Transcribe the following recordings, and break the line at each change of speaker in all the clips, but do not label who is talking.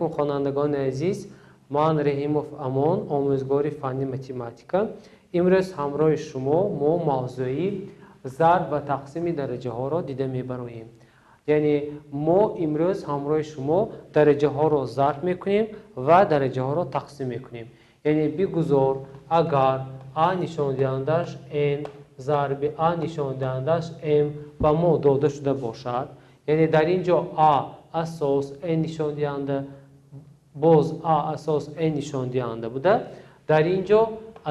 Алайкум, хонандагони азиз. Ман Раҳимов Амон, омӯзгори фанни математика. Имрӯз ҳамроҳи шумо мо мавзӯи зарб ва тақсими дараҷаҳоро дида мебароем. Яъне мо имрӯз ҳамроҳи шумо дараҷаҳоро зарб мекунем ва дараҷаҳоро тақсим мекунем. Яъне бигузор агар а нишондиҳандааш n зарби а нишондиҳандааш m ба мо дода шуда бошад, яъне дар ин ҷо а асос n нишондиҳанда, боз а асос n нишондиҳанда буда, дар ин ҷо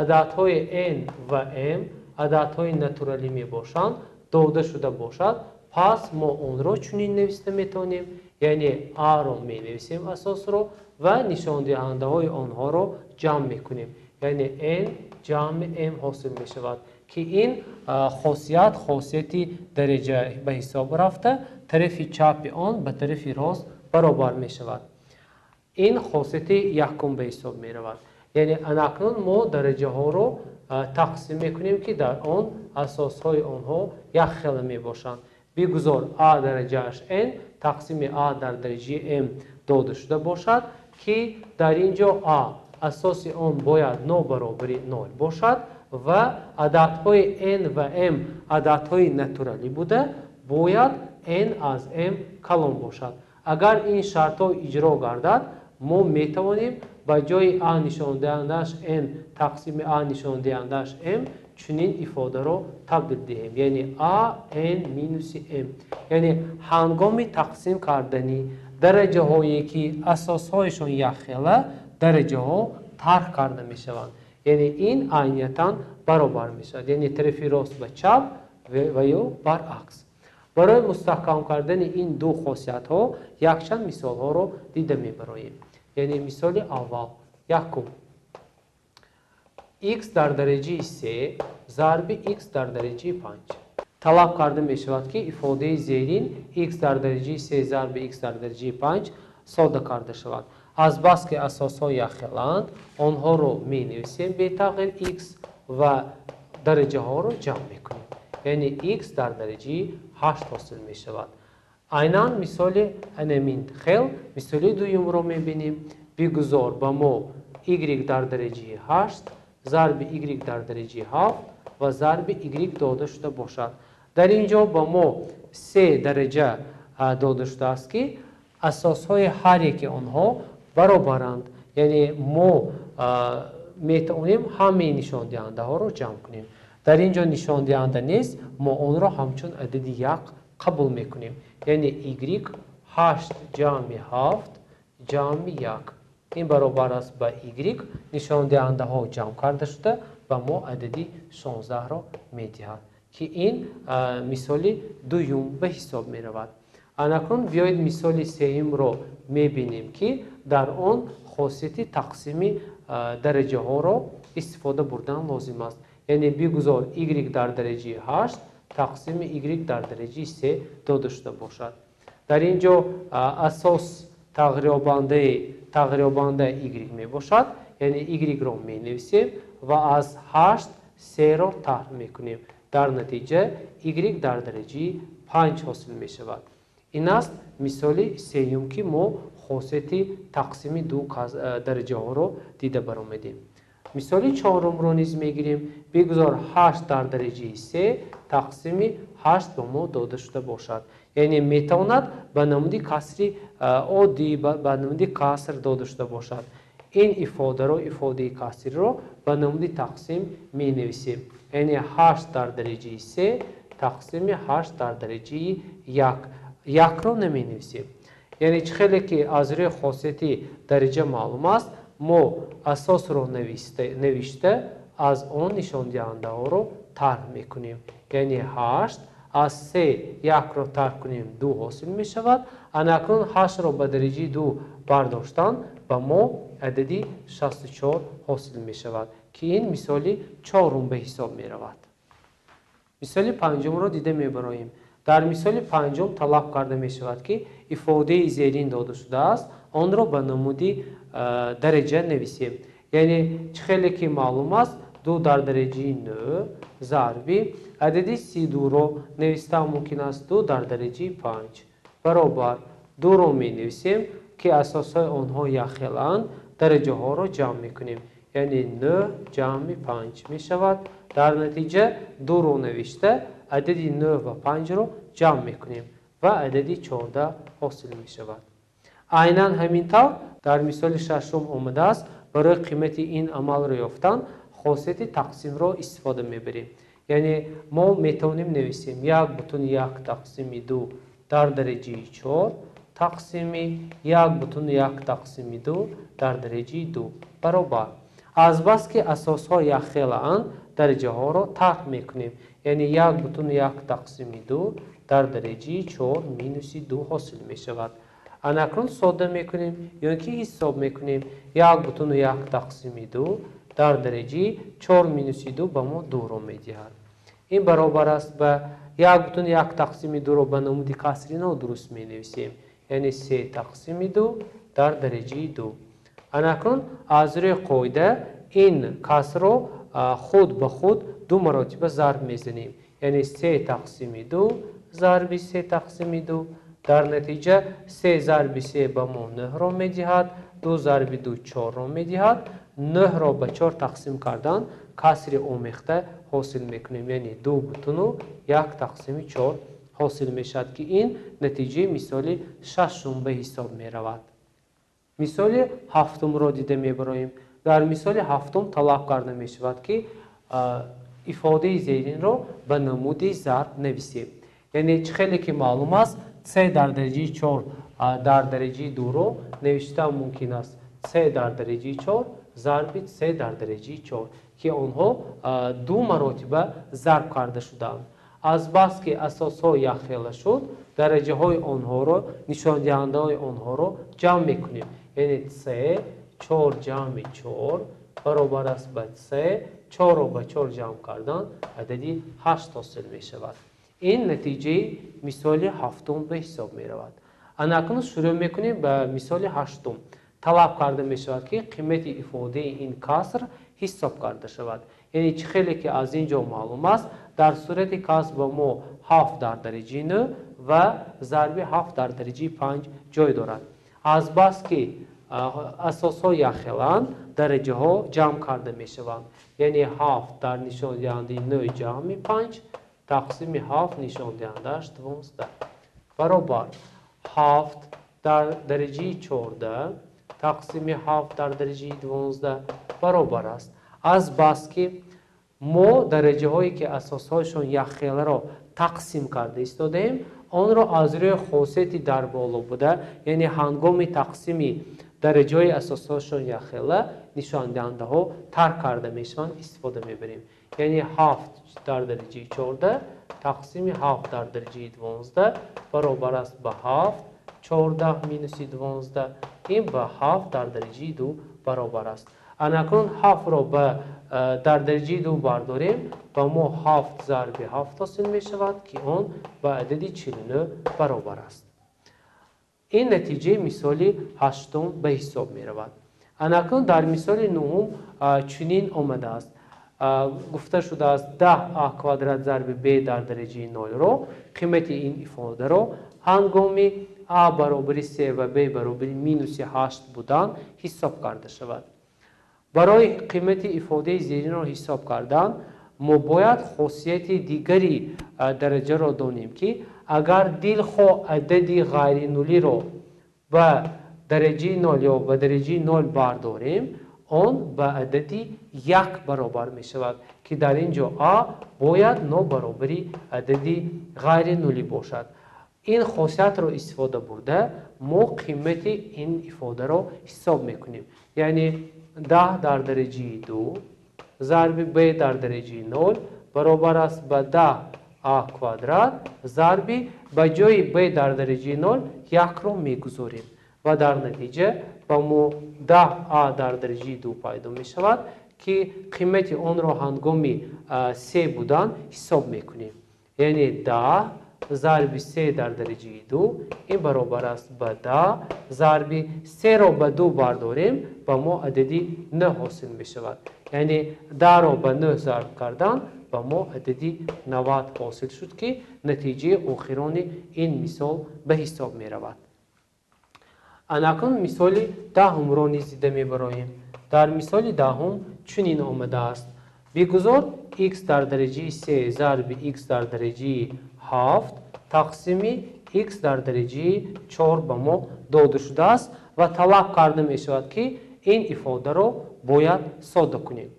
ададҳои n ва m ададҳои натуралӣ мебошанд, дода шуда бошад, пас мо онро чунин нависта метавонем, яъне а-ро менависем асосро ва нишондиҳандаҳои онҳоро ҷамъ мекунем, яъне n ҷамъи m ҳосил мешавад, ки ин хосият хосияти дараҷа ба ҳисоб рафта, тарафи чапи он ба тарафи рост баробар мешавад. Ин хосияти якум ба ҳисоб меравад. Яъне анакнун мо дараҷаҳоро тақсим мекунем, ки дар он асосҳои онҳо якхела мебошанд. Бигузор а дараҷааш n тақсими а дар дараҷаи m дода шуда бошад, ки дар ин ҷо а асоси он бояд нобаробари 0 бошад ва ададҳои n ва m ададҳои натуралӣ буда, бояд n аз m калон бошад. Агар ин шартҳо иҷро гардад, мо метавонем ба ҷои а нишондиҳандааш n тақсими а нишондиҳандааш m чунин ифодаро табдил диҳем, яъне а n минуси m. Яъне ҳангоми тақсим кардани дараҷаҳое ки асосҳояшон якхела, дараҷаҳо тарҳ карда мешаванд. Яъне ин айниятан баробар мешавад, яъне тарафи рост ба чап ва ё баръакс. Барои мустаҳкам кардани ин ду хосиятҳо якчанд мисолҳоро дида мебароем. Яъне мисоли аввал, якум: x дар дараҷаи 3 зарби x дар дараҷаи 5. Талаб карда мешавад, ки ифодаи зерин x дар дараҷаи 3 зарби x дар дараҷаи 5 сода карда шавад. Азбаски асосҳо якхелаанд, онҳоро менависем бетағйир x ва дараҷаҳоро ҷамъ мекунем. Яъне x дар дараҷаи 8 ҳосил мешавад. Айнан мисоли анамин хел мисоли дуюмро мебинем. Бигузор ба мо y дар дараҷаи 8 зарби y дар дараҷаи 7 ва зарби y дода шуда бошад. Дар ин ҷо ба мо се дараҷа дода шудааст, ки асосҳои ҳар яки онҳо баробаранд. Яъне мо метавонем ҳамаи нишондиҳандаҳоро ҷамъ кунем. Дар ин ҷо нишондиҳанда нест, мо онро ҳамчун адади як қабул мекунем. Яъне y 8 ҷамъи 7 ҷамъи 1. Ин баробар аст ба y, нишондиҳандаҳо ҷамъ карда шуда ба мо адади 16-ро медиҳад, ки ин мисоли дуюм ба ҳисоб меравад. Анакнун биёед мисоли сеюмро мебинем, ки дар он хосияти тақсими дараҷаҳоро истифода бурдан лозим аст. Яъне бигузор y дар дараҷаи 8 тақсими y дар дараҷаи 3 дода шуда бошад. Дар ин ҷо асос тағйирёбанда y мебошад, яъне y-ро менависем ва аз 8 3-ро тарҳ мекунем. Дар натиҷа y дар дараҷаи 5 ҳосил мешавад. Ин аст мисоли сеюм, ки мо хосияти тақсими ду дараҷаҳоро дида баромадем. Мисоли чорумро низ мегирем. Бигузор 8 дар дараҷаи 3 тақсими 8 ба мо дода шуда бошад. Яъне метавонад ба намуди касри оддӣ, ба намуди каср дода шуда бошад. Ин ифодаро, ифодаи касриро ба намуди тақсим менависем. Яъне 8 дар дараҷаи 3 тақсими 8 дар дараҷаи 1. Якро наменависем. Яъне чӣ хеле ки аз рӯи хосияти дараҷа маълум аст, мо асосро навишта аз он нишондиҳандаҳоро тарҳ мекунем. Яъне 8 аз 3 1-ро тарҳ кунем, 2 ҳосил мешавад. Анакнун 8-ро ба дараҷаи 2 бардоштан ба мо адади 64 ҳосил мешавад, ки ин мисоли чорум ба ҳисоб меравад. Мисоли панҷумро дида мебароем. Дар мисоли панҷум талаб карда мешавад, ки ифодаи зерин дода шудааст, онро ба намуди дараҷа нависем. Яъне чӣ хеле ки маълум аст, 2 дар дараҷаи 9 зарби адади 32-ро навистан мумкин аст, 2 дар дараҷаи 5 баробар 2-ро менависем ки асосҳои онҳо якхелаанд, дараҷаҳоро ҷамъ мекунем. Яъне 9 ҷамъи 5 мешавад. Дар натиҷа 2-ро навишта адади 9 ва 5-ро ҷамъ мекунем ва адади 14 ҳосил мешавад. Айнан ҳамин тавр дар мисоли шашум омадааст, барои қимати ин амалро ёфтан хосияти тақсимро истифода мебарем. Яъне мо метавонем нависем 1,1 тақсими 2 дар дараҷаи 4 тақсими 1,1 тақсими 2 дар дараҷаи 2 баробар. Азбаски асосҳо якхелаанд, дараҷаҳоро тарҳ мекунем. Яъне 1,1 тақсими 2 дар дараҷаи 4 минуси 2 ҳосил мешавад. Анакнун содда мекунем ё ки ҳисоб мекунем. 1,1 тақсими 2 дар дараҷаи 4 минуси 2 ба мо 2-ро медиҳад. Ин баробар аст ба 1,1 тақсими 2-ро ба намуди касри нодуруст менависем. Яъне 3 тақсими 2 дар дараҷаи 2. Анакнун аз рӯи қоида ин касрро худ ба худ ду маротиба зарб мезанем. Яъне 3 тақсими 2 зарби 3 тақсими 2. Дар натиҷа 3 зарби 3 ба мо 9-ро медиҳад, 2 зарби 2 4-ро медиҳад. 9-ро ба 4 тақсим кардан касри омехта ҳосил мекунем. Яъне 2,1 тақсими 4 ҳосил мешавад, ки ин натиҷаи мисоли шашум ба ҳисоб меравад. Мисоли ҳафтумро дида мебароем. Дар мисоли ҳафтум талаб карда мешавад, ки ифодаи зеринро ба намуди зарб нависем. Яъне чӣ хеле ки маълум аст, c дар дараҷаи 4 дар дараҷаи 2-ро навиштан мумкин аст. c дар дараҷаи 4 зарби c дар дараҷаи 4, ки онҳо ду маротиба зарб карда шудаанд. Азбаски асосҳо якхела шуд, дараҷаҳои онҳоро, нишондиҳандаҳои онҳоро ҷамъ мекунем. Яъне c 4 ҷамъи 4 баробар аст ба c 4-ро ба 4 ҷамъ кардан адади 8 ҳосил мешавад. Ин натиҷаи мисоли ҳафтум ба ҳисоб меравад. Анакнун шурӯъ мекунем ба мисоли ҳаштум. Талаб карда мешавад, ки қимати ифодаи ин каср ҳисоб карда шавад. Яъне чӣ хеле ки аз ин ҷо маълум аст, дар сурати каср ба мо 7 дар дараҷаи 9 ва зарби 7 дар дараҷаи 5 ҷой дорад. Азбаски асосҳо якхеланд, дараҷаҳо ҷамъ карда мешаванд. Яъне 7 дар нишондиҳандаи 9 ҷамъи 5 тақсими 7 нишондиҳандааш 12 баробар 7 дар дараҷаи 14 тақсими 7 дар дараҷаи 12 баробар аст. Азбаски мо дараҷаҳое ки асосҳояшон якхеларо тақсим карда истодаем, онро аз рӯи хосияти дар боло буда, яъне ҳангоми тақсими дараҷаҳои асосҳояшон якхела нишондиҳандаҳо тарк карда мешаванд, истифода мебарем. Яъне 7 дар дараҷаи 14 тақсими 7 дар дараҷаи 12 баробар аст ба 7 14 минуси 12, ин ба 7 дар дараҷаи 2 баробар аст. Анакнун 7-ро дар дараҷаи 2 бардорем, ба мо 7 зарби 7 ҳосил мешавад, ки он ба адади 49 баробар аст. Ин натиҷаи мисоли ҳаштум ба ҳисоб меравад. Анакнун дар мисоли нуҳум чунин омадааст. Гуфта шудааст 10а квадрат зарби б дар дараҷаи 0-ро, қимати ин ифодаро ҳангоми а баробари 3 ва б баробари минуси 8 будан ҳисоб карда шавад. Барои қимати ифодаи зеринро ҳисоб кардан мо бояд хосияти дигари дараҷаро донем, ки агар дилхоҳ адади ғайринулиро ба дараҷаи 0 ё ба дараҷаи 0 бардорем, он ба адади 1 баробар мешавад, ки дар ин ҷо а бояд нобаробари адади ғайринулӣ бошад. Ин хосиятро истифода бурда мо қимати ин ифодаро ҳисоб мекунем. Яъне 10 дар дараҷаи 2 зарби б дар дараҷаи 0 баробар аст ба 10а квадрат зарби ба ҷои б дар дараҷаи 0 1-ро мегузорем ва дар натиҷа ба мо 10а дар дараҷаи 2 пайдо мешавад, ки қимати онро ҳангоми 3 будан ҳисоб мекунем. Яъне 10 зарби 3 дар дараҷаи 2 ин баробар аст ба 10 зарби 3-ро ба 2 бардорем, ба мо адади 9 ҳосил мешавад. Яъне 10-ро ба 9 зарб кардан ба мо адади 90 ҳосил шуд, ки натиҷаи охирони ин мисол ба ҳисоб меравад. Анакун мисоли даҳумро низ дида мебароем. Дар мисоли даҳум чунин омадааст: бигузор x дар дараҷаи 3 зарби x дар дараҷаи 7 тақсими x дар дараҷаи 4 ба мо дода шудааст ва талаб карда мешавад, ки ин ифодаро бояд сода кунем.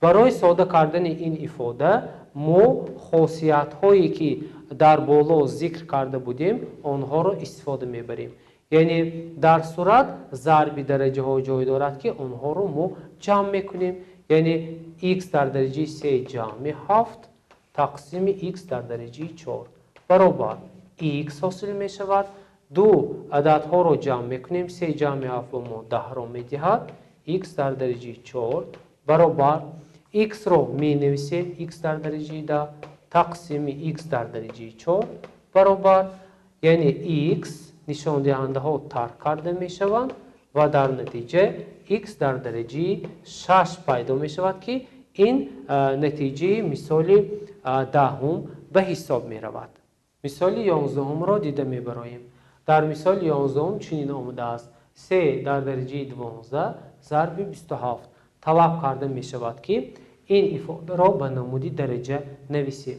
Барои сода кардани ин ифода мо хосиятҳое, ки дар боло зикр карда будем, онҳоро истифода мебарем. Яъне дар сурат зарби дараҷаҳо ҷой дорад, ки онҳоро мо ҷамъ мекунем. Яъне x дар дараҷаи 3 ҷамъи 7 тақсими x дар дараҷаи 4 баробар x ҳосил мешавад. Ду ададҳоро ҷамъ мекунем, 3 ҷамъи 7 ба мо 10-ро медиҳад. X дар дараҷаи 4 баробар x-ро менависем, x дар дараҷаи 10 тақсими x дар дараҷаи 4 баробар, яъне x нишондиҳандаҳо тарк карда мешаванд ва дар натиҷа x дар дараҷаи 6 пайдо мешавад, ки ин натиҷаи мисоли даҳум ба ҳисоб меравад. Мисоли 11-умро дида мебароем. Дар мисоли 11-ум чунин омадааст: 3 дар дараҷаи 12 зарби 27. Талаб карда мешавад, ки ин ифодаро ба намуди дараҷа нависем.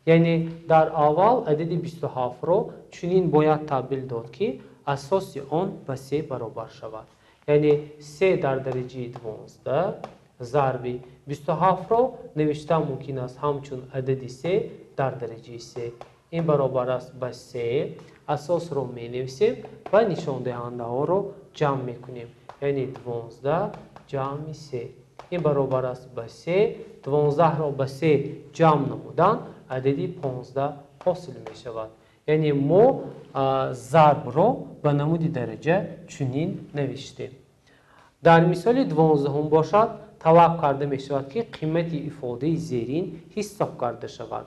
Яъне дар аввал адади 27-ро чунин бояд табдил дод, ки асоси он ба 3 баробар шавад. Яъне 3 дар дараҷаи 12 зарби 27-ро навишта мумкин аст ҳамчун адади 3 дар дараҷаи 3. Ин баробар аст ба 3. Асосро менависем ва нишондиҳандаҳоро ҷамъ мекунем. Яъне 12 ҷамъи 3. Ин баробар аст ба 3. 12-ро ба 3 ҷамъ намудан адади 15 ҳосил мешавад. Яъне мо зарбро ба намуди дараҷа чунин навиштем. Дар мисоли 12-ум бошад, талаб карда мешавад, ки қимати ифодаи зерин ҳисоб карда шавад.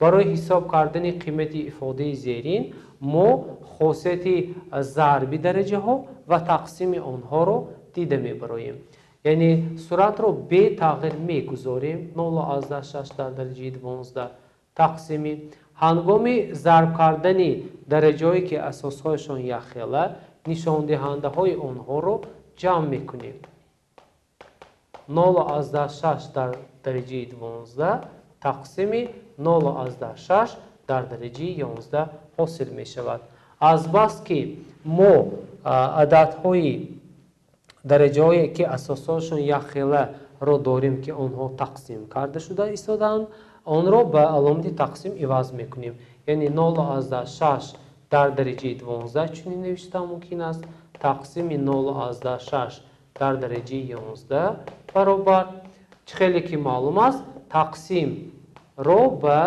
Барои ҳисоб кардани қимати ифодаи зерин мо хосияти зарби дараҷаҳо ва тақсими онҳоро дида мебароем. Яъне суратро бетағйир мегузорем, 0,6 дар дараҷаи 12 тақсими. Ҳангоми зарб кардани дараҷаҳое, ки асосҳояшон якхела, нишондиҳандаҳои онҳоро ҷамъ мекунем. 0,6 дар дараҷаи 12 тақсими 0,6 дар дараҷаи 11 ҳосил мешавад. Азбаски мо ададҳои дараҷаҳое, ки асосҳояшон якхеларо дорем, ки онҳо тақсим карда шуда истодаанд, онро ба аломати тақсим иваз мекунем. Яъне 0,6 дар дараҷаи 12 чунин навишта мумкин аст, тақсими 0,6 дар дараҷаи 11 баробар. Чӣ хеле ки маълум аст, тақсимро ба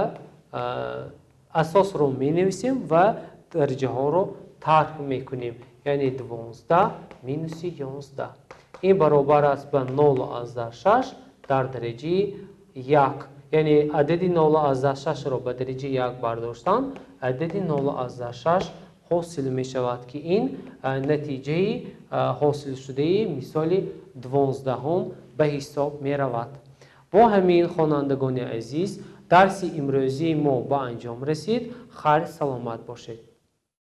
асосро менависем ва дараҷаҳоро тарк мекунем. Яъне 12 минуси 11. Ин баробар аст ба 0,6 дар дараҷаи 1. Яъне адади 0,6-ро ба дараҷаи 1 бардоштан, адади 0,6 ҳосил мешавад, ки ин натиҷаи ҳосилшудаи мисоли 12-ум ба ҳисоб меравад. Бо ҳамин, хонандагони азиз, дарси имрӯзии мо ба анҷом расид. Хайр, саломат бошед.